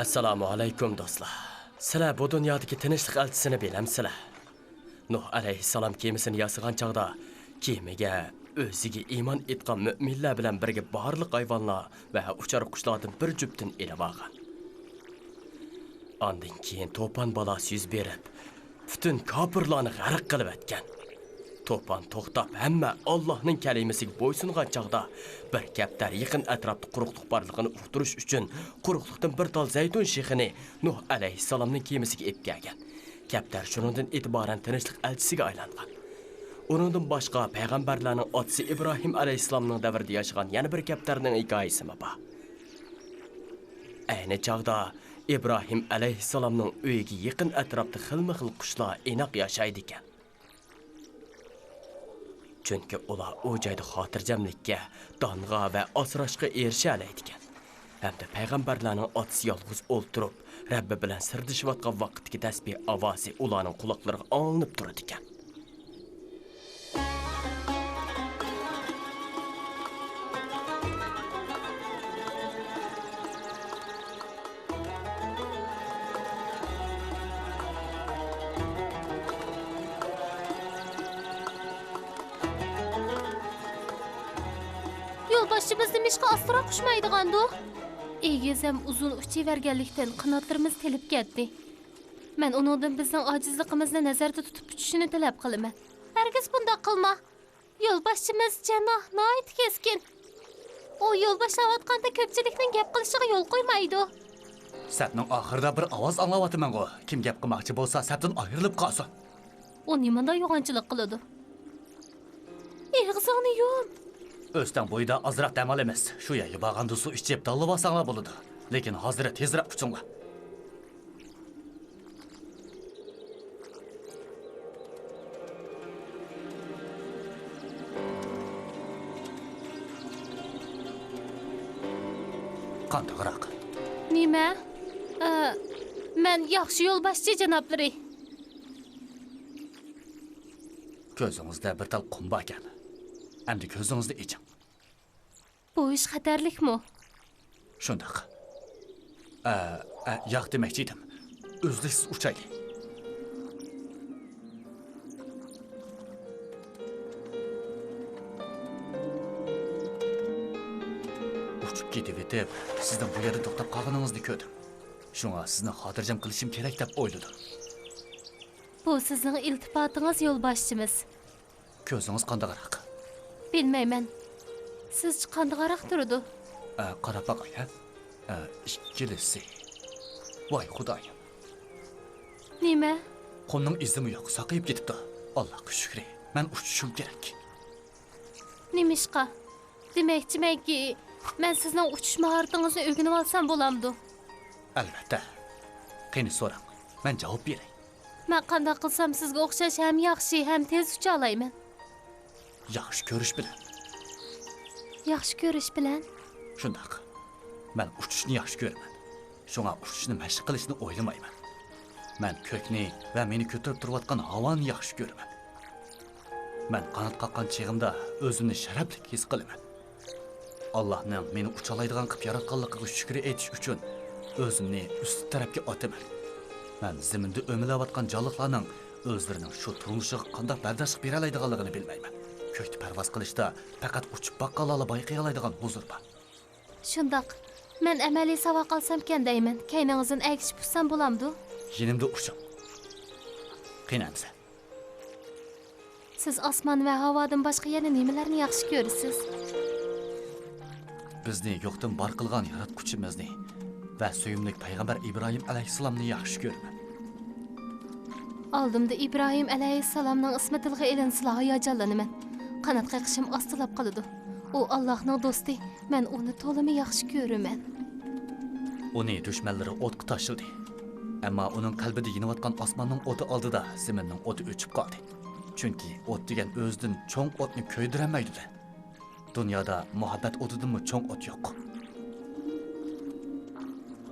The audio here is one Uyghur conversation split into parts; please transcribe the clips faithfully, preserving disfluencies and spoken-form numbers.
ئەسسالامۇ ئەلەيكۇم، دوستلار. سىلەر بۇ دۇنيادىكى تىنچلىق ئەلچىسىنى بىلەمسىلەر؟ نۇھ ئەلەيھىسسالام كېمىسىنى ياسىغان چاغدا، كېمىگە ئۆزىگە ئىمان ئېيتقان مۆمىنلەر بىلەن بىرگە بارلىق ھايۋانلار ۋە ئۇچار قۇشلاردىن بىر جۈپتىن ئېلىۋالغان. ئاندىن كېيىن توپان بالاسى يۈز بېرىپ، پۈتۈن كاپىرلارنى غەرق قىلىۋەتكەن. توپان توختاپ، ھەممە ئاللاھنىڭ كەلىمىسىگە بويسۇنغان چاغدا، بىر كەپتەر يېقىن ئەتراپتا قۇرۇقلۇق بارلىقىنى ئۇقتۇرۇش ئۈچۈن، قۇرۇقلۇقتىن بىر تال زەيتۇن شېخىنى نۇھ ئەلەيھىسسالامنىڭ كېمىسىگە ئېلىپ كەلگەن. كەپتەر شۇنىڭدىن ئېتىبارەن تىنچلىق ئەلچىسىگە ئايلانغان. ئۇنىڭدىن باشقا، پەيغەمبەرلەرنىڭ ئاتىسى ئىبراھىم ئەلەيھىسسالامنىڭ دەۋرىدە ياشىغان يەنە بىر كەپتەرنىڭ ھېكايىسىمۇ بار. ئەينى چاغدا ئىبراھىم ئەلەيھىسسالامنىڭ ئۆيىگە يېقىن ئەتراپتا خىلمۇ خىل قۇشلار ئىناق ياشايدىكەن. چۈنكى ئۇلار ئۇ جايدا خاتىرجەملىككە، دانغا ۋە ئاسراشقا ئېرىشەلەيدىكەن. ھەمدە پەيغەمبەرلەرنىڭ ئاتىسى يالغۇز ئولتۇرۇپ، رەببى بىلەن سىردىشىۋاتقان ۋاقىتتىكى تەسبىھ ئاۋازى ئۇلارنىڭ قۇلاقلىرىغا ئاڭلىنىپ تۇرىدىكەن. يولباشچىمىز نېمىشقا ئاستىراق ئۇچمايدىغاندۇ؟ ئېگىز ھەم ئۇزۇن ئۇچۇۋەرگەنلىكتىن، قاناتلىرىمىز تېلىپ كەتتى. مەن ئۇنىڭدىن بىزنىڭ ئاجىزلىقىمىزنى نەزەردە تۇتۇپ ئۇچۇشىنى تەلەپ قىلىمەن. ھەرگىز بۇنداق قىلما. يولباشچىمىز جەناھ ناھايىتى كەسكىن. ئۇ يول باشلاۋاتقاندا كۆپچىلىكنىڭ گەپ قىلىشىغا يول قويمايدۇ. سەپنىڭ ئاخىرىدا بىر ئاۋاز ئاڭلاۋاتىمەنغۇ. كىم گەپ قىلماقچى بولسا، سەپتىن ئايرىلىپ قالسۇن. ئۇ نېمانداق يوغانچىلىق قىلىدۇ؟ ئېغىزىڭنى يۇم. ئۆستەڭ بويىدا ئازراق دەم ئالىمىز. شۇ يەرگە بارغاندا سۇ ئىچىپ، داللىۋالساڭلار بولىدۇ. لېكىن ھازىر تېزرەك ئۇچۇڭلار. قانداقراق؟ نېمە؟ ئە، مەن ياخشى يولباشچى، جانابلىرى. كۆزىڭىزدە بىر تال قۇم باركەن. ئەمدى كۆزىڭىزنى ئېچىڭ. بۇ ئىش خەتەرلىكمۇ؟ شۇنداق. ئە، ئە، ياق دېمەكچى ئىدىم. ئۈزلۈكسىز ئۇچايلى. ئۇچۇپ كېتىۋېتىپ، سىزنىڭ بۇ يەردە توختاپ قالغىنىڭىزنى كۆردۈم. شۇڭا سىزنى خاتىرجەم قىلىشىم كېرەك دەپ ئويلىدىم. بۇ سىزنىڭ ئىلتىپاتىڭىز، يولباشچىمىز. كۆزىڭىز قانداقراق؟ بىلمەيمەن. سىزچە قانداقراق تۇرىدۇ؟ ئە، قاراپ باقاي، ھە؟ ئە، ئىككىلىسى. ۋاي خۇدايىم. نېمە؟ قۇمنىڭ ئىزىمۇ يوق، ساقىيىپ كېتىپتۇ. ئاللاھقا شۈكرى، مەن ئۇچۇشۇم كېرەك. نېمىشقا؟ دېمەكچىمەنكى، مەن سىزنىڭ ئۇچۇش ماھارىتىڭىزنى ئۆگىنىۋالسام بولامدۇ؟ ئەلۋەتتە. قېنى سوراڭ، مەن جاۋاب بېرەي. مەن قانداق قىلسام سىزگە ئوخشاش ھەم ياخشى، ھەم تېز ئۇچالايمەن؟ ياخشى كۆرۈش بىلەن. ياخشى كۆرۈش بىلەن؟ شۇنداق. مەن ئۇچۇشنى ياخشى كۆرىمەن. شۇڭا ئۇچۇشنى مەشىق قىلىشنى ئويلىمايمەن. مەن كۆكنى ۋە مېنى كۆتۈرۈپ تۇرۇۋاتقان ھاۋانى ياخشى كۆرىمەن. مەن قانات قاققان چېغىمدا ئۆزۈمنى شەرەپلىك ھېس قىلىمەن. ئاللاھنىڭ مېنى ئۇچالايدىغان قىلىپ ياراتقانلىقىغا شۈكرى ئېيتىش ئۈچۈن ئۆزۈمنى ئۈستى تەرەپكە ئاتىمەن. مەن زېمىندا ئۆمىلەۋاتقان جانلىقلارنىڭ ئۆزلىرىنىڭ شۇ تۇرمۇشىغا قانداق بەرداشلىق بېرەلەيدىغانلىقىنى بىلمەيمەن. كۆكتە پەرۋاز قىلىشتا پەقەت ئۇچۇپ باققانلارلا بايقىيالايدىغان ھۇزۇر بار. شۇنداق. مەن ئەمەلىي ساۋاق ئالسامكەن دەيمەن. كەينىڭىزدىن ئەگىشىپ ئۇچسام بولامدۇ؟ يېنىمدا ئۇچۇڭ. قېنى ئەمىسە. سىز ئاسمان ۋە ھاۋادىن باشقا يەنە نېمىلەرنى ياخشى كۆرىسىز؟ بىزنى يوقتىن بار قىلغان ياراتقۇچىمىزنى ۋە سۆيۈملۈك پەيغەمبەر ئىبراھىم ئەلەيھىسسالامنى ياخشى كۆرىمەن. ئالدىمدا ئىبراھىم ئەلەيھىسسالامنىڭ ئىسمى تىلغا ئېلىنسىلا ھاياجانلىنىمەن. قانات قېقىشىم ئاستىلاپ قالىدۇ. ئۇ ئاللاھنىڭ دوستى، مەن ئۇنى تولىمۇ ياخشى كۆرىمەن. ئۇنى دۈشمەنلىرى ئوتقا تاشلىدى. ئەمما ئۇنىڭ قەلبىدە يېنىۋاتقان ئاسماننىڭ ئوتى ئالدىدا زېمىننىڭ ئوتى ئۆچۈپ قالدى. چۈنكى ئوت دېگەن ئۆزىدىن چوڭ ئوتنى كۆيدۈرەلمەيدۇ-دە. دۇنيادا مۇھەببەت ئوتىدىنمۇ چوڭ ئوت يوق.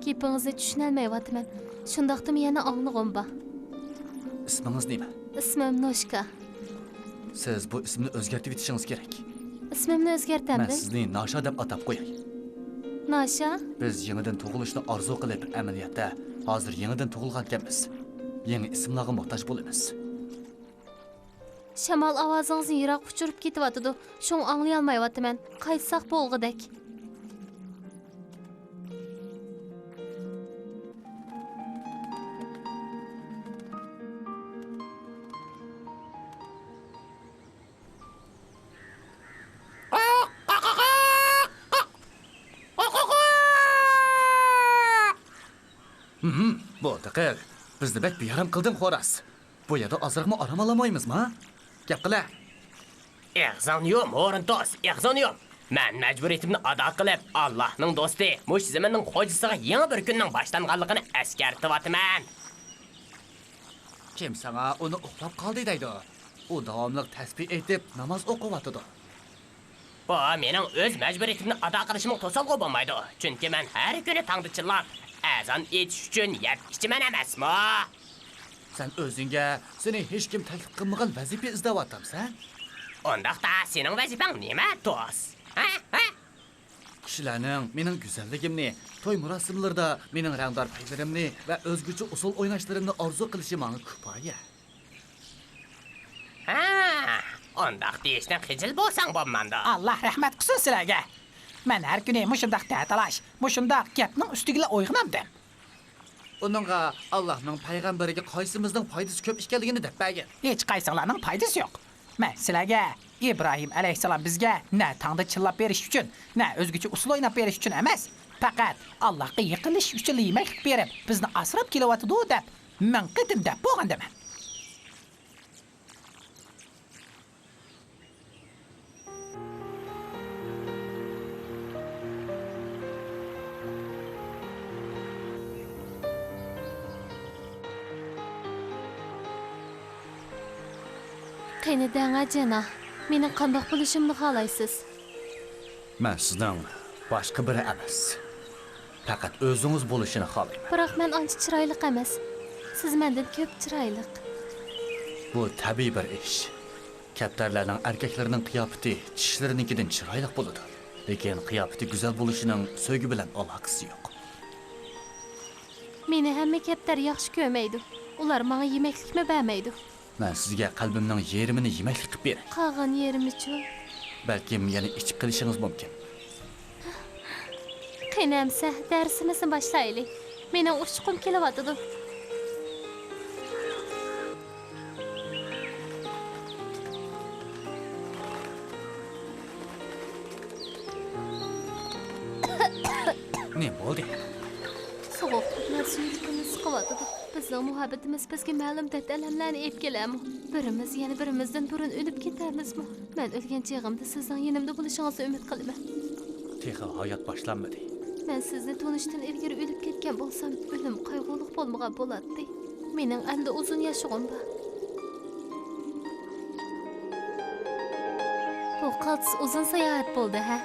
گېپىڭىزنى چۈشىنەلمەيۋاتىمەن. شۇنداقتىمۇ يەنە ئاڭلىغۇم بار. ئىسمىڭىز نېمە؟ ئىسمىم نوشكا. سىز بۇ ئىسىمنى ئۆزگەرتىۋېتىشىڭىز كېرەك. ئىسمىمنى ئۆزگەرتەمدىم؟ مەن سىزنى ناشا دەپ ئاتاپ قوياي. ناشا؟ بىز يېڭىدىن تۇغۇلۇشنى ئارزۇ قىلىپ، ئەمەلىيەتتە ھازىر يېڭىدىن تۇغۇلغانكەنمىز. يېڭى ئىسىملارغا موھتاج بولىمىز. شامال ئاۋازىڭىزنى يىراق ئۇچۇرۇپ كېتىۋاتىدۇ، شۇڭا ئاڭلىيالمايۋاتىمەن. قايتساق بولغۇدەك. ھىم، بولدى قىل. بىزنى بەك بىئارام قىلدىڭ، خوراز. بۇ يەردە ئازراقمۇ ئارام ئالالمايمىزما؟ گەپ قىلە. ئېغىزىڭنى يۇم، ھورۇن توس، ئېغىزىڭنى يۇم. مەن مەجبۇرىيىتىمنى ئادا قىلىپ، ئاللاھنىڭ دوستى، مۇشۇ زېمىننىڭ خوجىسىغا يېڭى بىر كۈننىڭ باشلانغانلىقىنى ئەسكەرتىۋاتىمەن. كىم ساڭا ئۇنى ئۇخلاپ قالدى دەيدۇ؟ ئۇ داۋاملىق تەسبىھ ئېيتىپ، ناماز ئوقۇۋاتىدۇ. بۇ مېنىڭ ئۆز مەجبۇرىيىتىمنى ئادا قىلىشىمغا توسالغۇ بولمايدۇ، چۈنكى مەن ھەر كۈنى تاڭدا چىللاپ، ئەزان ئېيتىش ئۈچۈن يەپ ئىچىمەن ئەمەسمۇ؟ سەن ئۆزۈڭگە سېنى ھېچكىم تەكلىپ قىلمىغان ۋەزىپە ئىزدەۋاتامسەن؟ ئۇنداقتا سېنىڭ ۋەزىپەڭ نېمە، دوست؟ ھە؟ ھە؟ كىشىلەرنىڭ مېنىڭ گۈزەللىكىمنى، توي مۇراسىملىرىدا مېنىڭ رەڭدار پەيلىرىمنى ۋە ئۆزگىچە ئۇسسۇل ئويناشلىرىمنى ئارزۇ قىلىشى ماڭا كۇپايە. ھە، ئۇنداق دېيىشتىن خىجىل بولساڭ بولمامدۇ؟ ئاللا رەھمەت قىلسۇن سىلەرگە. مەن ھەر كۈنى مۇشۇنداق تەتالاش، مۇشۇنداق گەپنىڭ ئۈستىگىلا ئويغىنامدىم. ئۇنىڭغا ئاللاھنىڭ پەيغەمبىرىگە قايسىمىزنىڭ پايدىسى كۆپ ئىكەنلىكىنى دەپ بەرگىن. ھېچقايسىڭلارنىڭ پايدىسى يوق. مەن سىلەرگە ئىبراھىم ئەلەيھىسسالام بىزگە نە تاڭدا چىللاپ بېرىش ئۈچۈن، نە ئۆزگىچە ئۇسسۇل ئويناپ بېرىش ئۈچۈن ئەمەس، پەقەت ئاللاھقا يېقىنلىشىش ئۈچۈنلا يېمەكلىك بېرىپ، بىزنى ئاسراپ كېلىۋاتىدۇ دەپ مىڭ قېتىم دەپ بولغاندىمەن. قېنى دەڭە جانا، مېنىڭ قانداق بولۇشۇمنى خالايسىز؟ مەن سىزنىڭ باشقا بىرى ئەمەس، پەقەت ئۆزىڭىز بولۇشىنى خالايمەن. بىراق مەن ئانچە چىرايلىق ئەمەس. سىز مەندىن كۆپ چىرايلىق. بۇ تەبىئىي بىر ئىش. كەپتەرلەرنىڭ ئەركەكلىرىنىڭ قىياپىتى چىشلىرىنىڭكىدىن چىرايلىق بولىدۇ. لېكىن قىياپىتى گۈزەل بولۇشىنىڭ سۆيگۈ بىلەن ئالاقىسى يوق. مېنى ھەممە كەپتەر ياخشى كۆرمەيدۇ. ئۇلار ماڭا يېمەكلىكمۇ بەرمەيدۇ. مەن سىزگە قەلبىمنىڭ يېرىمىنى يېمەكلىك قىلىپ بېرەي. قالغان يېرىمىچۇ؟ بەلكىم يەنە ئىچىپ قېلىشىڭىز مۇمكىن. قېنى ئەمسە، دەرسىمىزنى باشلايلى. مېنىڭ ئۇچقۇم كېلىۋاتىدۇ. نېمە بولدى؟ سوغۇقلۇقلار سۈيدۈكىمنى سىقىۋاتىدۇ. بىزنىڭ مۇھەببىتىمىز بىزگە مەلۇم دەرد-ئەلەملەرنى ئېلىپ كېلەرمۇ؟ بىرىمىز يەنە بىرىمىزدىن بۇرۇن ئۆلۈپ كېتەرمىزمۇ؟ مەن ئۆلگەن چېغىمدا سىزنىڭ يېنىمدا بولۇشىڭىزنى ئۈمىد قىلىمەن. تېخى ھايات باشلانمىدى. مەن سىزنى تونۇشتىن ئىلگىرى ئۆلۈپ كەتكەن بولسام، ئۆلۈم قايغۇلۇق بولمىغان بولاتتى. مېنىڭ ئەمدى ئۇزۇن ياشىغۇم بار. بۇ قالتىس ئۇزۇن ساياھەت بولدى، ھە؟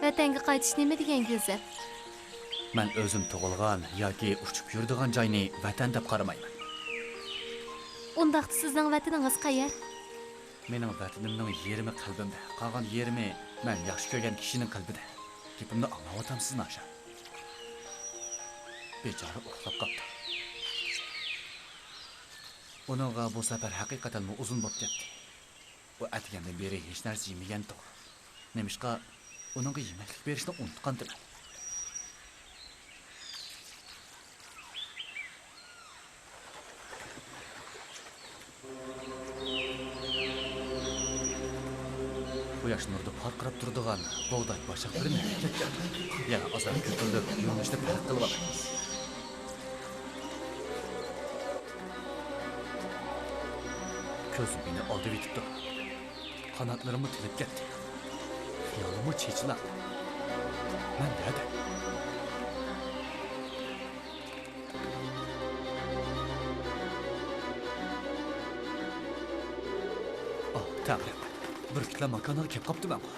ۋەتەنگە قايتىش نېمە دېگەن گۈزەل. مەن ئۆزۈم تۇغۇلغان ياكى ئۇچۇپ يۈرىدىغان جاينى ۋەتەن دەپ قارىمايمەن. ئۇنداقتا سىزنىڭ ۋەتىنىڭىز قەيەر؟ مېنىڭ ۋەتىنىمنىڭ يېرىمى قەلبىمدە، قالغان يېرىمى مەن ياخشى كۆرگەن كىشىنىڭ قەلبىدە. گېپىمنى ئاڭلاۋاتامسىز، ناشا؟ بىچارە ئۇخلاپ قاپتۇ. ئۇنىڭغا بۇ سەپەر ھەقىقەتەنمۇ ئۇزۇن بولۇپ كەتتى. ئۇ ئەتىگەندىن بېرى ھېچ نەرسە يېمىگەنتۇ. نېمىشقا ئۇنىڭغا يېمەكلىك بېرىشنى ئۇنتقانتىمەن. قۇياش نۇرىدا پارقىراپ تۇرىدىغان بۇغداي باشاقلىرىنى ھەرىكەتكە ئاپىرىڭ. يەنە ئازراق كۆتۈرۈلۈپ، يۆنىلىشنى پەرق قىلىۋالايمىز. كۆز مېنى ئالدىۋېتىپتۇ. قاناتلىرىممۇ تىنىپ كەتتى. خىيالىممۇ چېچىلاندى. مەن نەدە؟ ئاھ، تەڭرىم. بىر كىتلەم ماكانغا كەپ قاپتىمەنغۇ.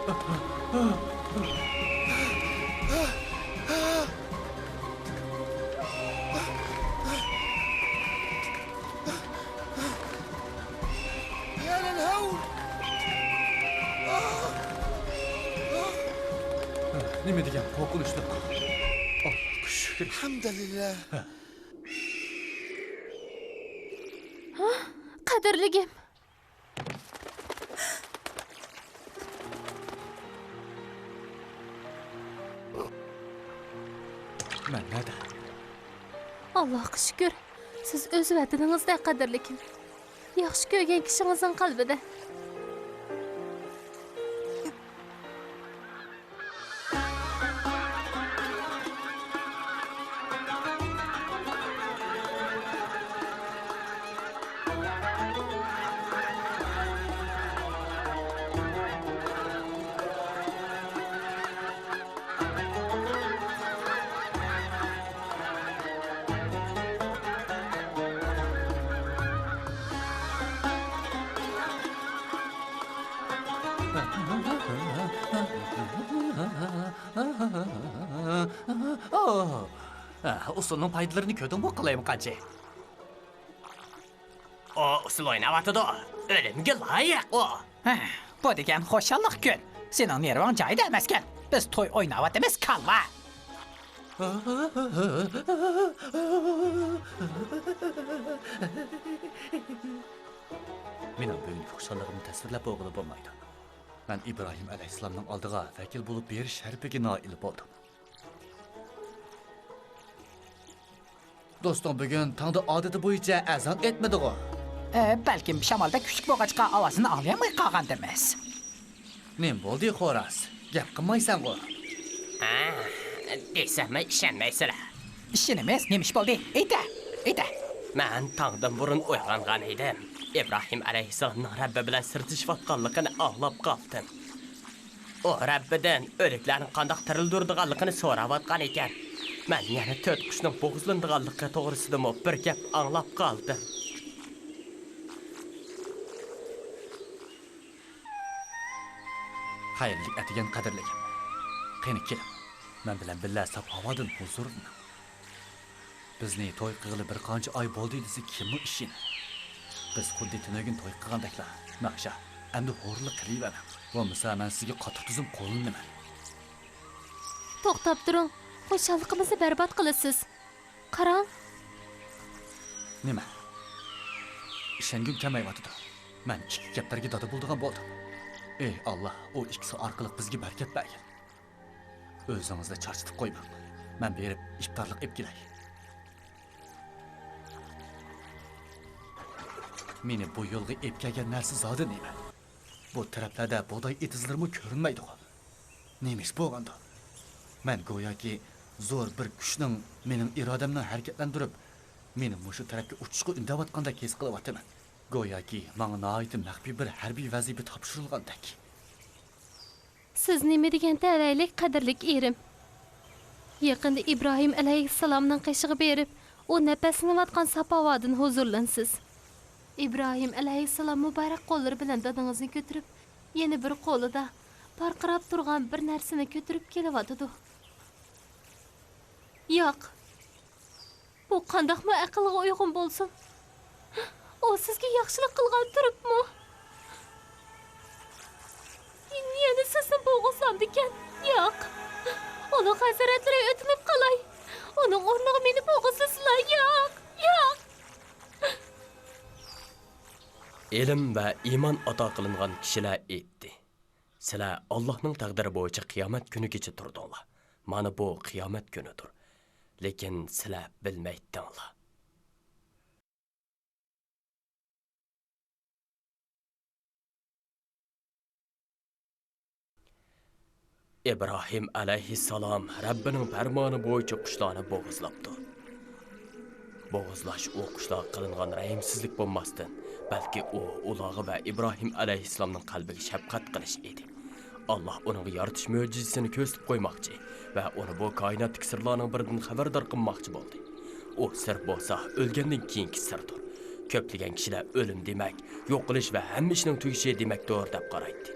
نېمە دېگەن قورقۇنچلۇق. ئاللاھقا شۈكۈر. ئەلھەمدۇلىللا. ھە؟ قەدىرلىكىم. مەن نەدە؟ ئاللاھقا شۈكۈر، سىز ئۆز ۋەتىنىڭىزدە، قەدىرلىكىم. ياخشى كۆرگەن كىشىڭىزنىڭ قەلبىدە. ئۇسۇلنىڭ پايدىلىرىنى كۆردۈڭمۇ، قالايمىقانچى؟ ئۇ ئۇسۇل ئويناۋاتىدۇ. ئۆلۈمگە لايىق ئۇ. ھە، بۇ دېگەن خۇشاللىق كۈن. سېنىڭ نېرۋاڭ جايىدا ئەمەسكەن. بىز توي ئويناۋاتىمىز، كاللا. مېنىڭ بۈگۈنكى خۇشاللىقىمنى تەسۋىرلەپ بولغىلى بولمايدۇ. مەن ئىبراھىم ئەلەيھىسسالامنىڭ ئالدىغا ۋەكىل بولۇپ بېرىش شەرىپىگە نائىل بولدۇم. دوستۇڭ بۈگۈن تاڭدا ئادىتى بويىچە ئەزان ئېيتمىدىغۇ؟ ئە، بەلكىم شامال بەك كۈچلۈك بولغاچقا ئاۋازىنى ئاڭلىيالماي قالغاندىمىز. نېمە بولدى، خوراز؟ گەپ قىلمايسەنغۇ؟ ھە، دېسەممۇ ئىشەنمەيسىلەر. ئىشىنىمىز، نېمە ئىش بولدى؟ ئېيتە، ئېيتە. مەن تاڭدىن بۇرۇن ئويغانغان ئىدىم. ئىبراھىم ئەلەيھىسسالامنىڭ رەببى بىلەن سىردىشىۋاتقانلىقىنى ئاڭلاپ قاپتىم. ئۇ رەببىدىن ئۆلۈكلەرنى قانداق تىرىلدۈرىدىغانلىقىنى سوراۋاتقان ئىكەن. مەن يەنە تۆت قۇشنىڭ بوغۇزلىنىدىغانلىقى توغرىسىدىمۇ بىر گەپ ئاڭلاپ قالدىم. خەيرلىك ئەتىگەن، قەدىرلىكىم. قېنى، كېلىڭ، مەن بىلەن بىللە ساپ ھاۋادىن ھۇزۇرلىنىڭ. بىزنى توي قىلغىلى بىر قانچە ئاي بولدى دېسە، كىممۇ ئىشىنەر؟ بىز خۇددى تۈنۈگۈن توي قىلغاندەكلا. ناھشا، ئەمدى ھۇرۇنلۇق قىلىۋەرمەڭ. بولمىسا مەن سىزگە قاتتىق تۈزۈم قوللىنىمەن. توختاپ تۇرۇڭ، خۇشاللىقىمىزنى بەربات قىلىسىز. قاراڭ. نېمە؟ ئىشەنگۈم كەلمەيۋاتىدۇ. مەن ئىككى كەپتەرگە دادا بولىدىغان بولدۇم. ئېي ئاللا، ئۇ ئىككىسى ئارقىلىق بىزگە بەرىكەت بەرگىن. ئۆزىڭىزنى چارچىتىپ قويماڭ. مەن بېرىپ ئىپتارلىق ئېلىپ كېلەي. مېنى بۇ يولغا ئېلىپ كەلگەن نەرسە زادى نېمە؟ بۇ تەرەپلەردە بۇغداي ئېتىزلىرىمۇ كۆرۈنمەيدىغۇ؟ نېمە ئىش بولغاندۇ؟ مەن گوياكى زور بىر كۈچنىڭ مېنىڭ ئىرادەمنى ھەرىكەتلەندۈرۈپ، مېنى مۇشۇ تەرەپكە ئۇچۇشقا ئۈندەۋاتقاندەك ھېس قىلىۋاتىمەن. گوياكى ماڭا ناھايىتى مەخپىي بىر ھەربىي ۋەزىپە تاپشۇرۇلغاندەك. سىز نېمە دېگەن تەلەيلىك، قەدىرلىك ئېرىم! يېقىندا ئىبراھىم ئەلەيھىسسالامنىڭ قېشىغا بېرىپ، ئۇ نەپەسلىنىۋاتقان ساپ ھاۋادىن ھۇزۇرلىنىسىز. ئىبراھىم ئەلەيھىسسالام مۇبارەك قوللىرى بىلەن دادىڭىزنى كۆتۈرۈپ، يەنە بىر قولىدا پارقىراپ تۇرغان بىر نەرسىنى كۆتۈرۈپ كېلىۋاتىدۇ. ياق. بۇ قانداقمۇ ئەقىلگە ئۇيغۇن بولسۇن؟ ئۇ سىزگە ياخشىلىق قىلغان تۇرۇپمۇ؟ يەنە سىزنى بوغۇزلامدىكەن؟ ياق. ئۇنىڭ ھەسرەتلىرى ئۆتۈلۈپ قالاي. ئۇنىڭ ئورنىغا مېنى بوغۇزلىسىلا. ياق، ياق. ئىلىم ۋە ئىمان ئاتا قىلىنغان كىشىلەر ئېيتتى: سىلەر ئاللاھنىڭ تەقدىرى بويىچە قىيامەت كۈنىگىچە تۇردۇڭلار. مانا بۇ قىيامەت كۈنىدۇر. لېكىن سىلەر بىلمەيتتىڭلار. ئىبراھىم ئەلەيھىسسالام رەببىنىڭ پەرمانى بويىچە قۇشلارنى بوغۇزلاپتۇ. بوغۇزلاش ئۇ قۇشلارغا قىلىنغان رەھىمسىزلىك بولماستىن، بەلكى ئۇ ئۇلارغا ۋە ئىبراھىم ئەلەيھىسسالامنىڭ قەلبىگە شەپقەت قىلىش ئىدى. ئاللاھ ئۇنىڭغا يارىتىش مۆجىزىسىنى كۆرسىتىپ قويماقچى ۋە ئۇنى بۇ كائىناتتىكى سىرلارنىڭ بىرىدىن خەۋەردار قىلماقچى بولدى. ئۇ سىر بولسا ئۆلگەندىن كېيىنكى سىردۇر. كۆپلىگەن كىشىلەر ئۆلۈم دېمەك، يوقىلىش ۋە ھەممە ئىشنىڭ تۈگىشى دېمەكتۇر دەپ قارايتتى.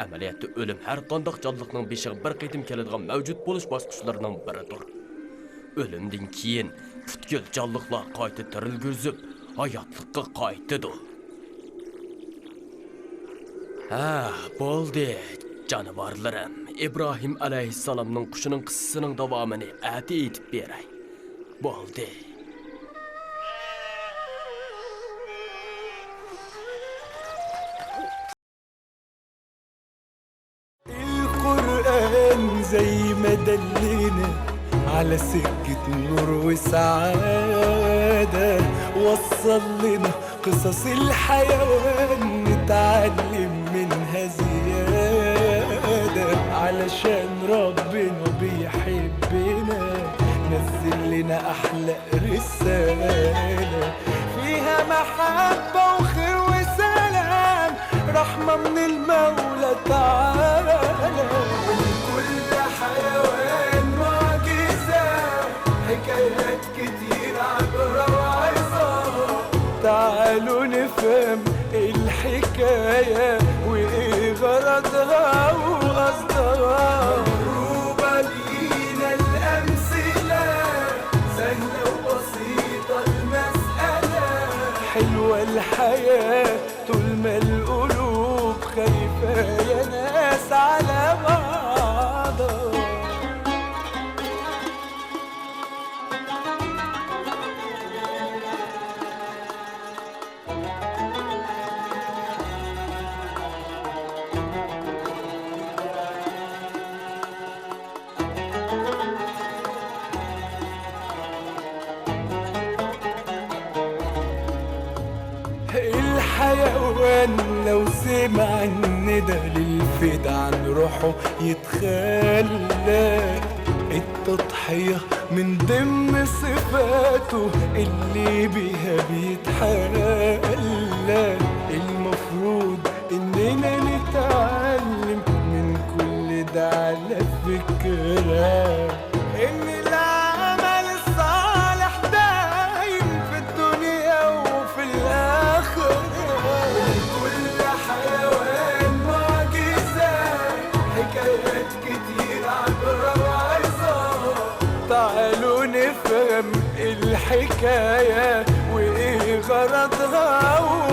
ئەمەلىيەتتە ئۆلۈم ھەر قانداق جانلىقنىڭ بېشىغا بىر قېتىم كېلىدىغان مەۋجۇت بولۇش باسقۇچلىرىنىڭ بىرىدۇر. ئۆلۈمدىن كېيىن پۈتكۈل جانلىقلار قايتا تىرىلگۈزۈپ، ھاياتلىققا قايتىدۇ. ھە، بولدى، جانىۋارلىرىم. ئىبراھىم ئەلەيھىسسالامنىڭ قۇشىنىڭ قىسسىسىنىڭ داۋامىنى ئەتە ئېيتىپ بېرەي. بولدى. القرآن زي ما دلنا على سكة نور وسعادة، وصل لنا قصص الحياة نتعلم منها زيادة، علشان ربنا بيحبنا نزل لنا أحلى رسالة فيها محبة وخير وسلام، رحمة من المولى تعالى. كل حيوان معجزة، حكايات كتير عبرة وعظة. تعالوا نفهم الحكاية وإيه غرضها وقصدها. مضروبة لينا الأمثلة، سهلة وبسيطة المسألة. حلوة الحياة طول ما القلوب خايفة يا ناس على بعضها. الحيوان لو سمع الندى للفدا عن روحه يتخلى. التضحية من ضمن صفاته اللي بيها بيتحلى. المفروض إننا نتعلم من كل ده على فكرة، إن العمل الصالح دايم في الدنيا وفي الآخرة. كل حيوان معجزة، حكايات كتير عبرة وعظة. تعالوا نفهم الحكاية وإيه غرضها.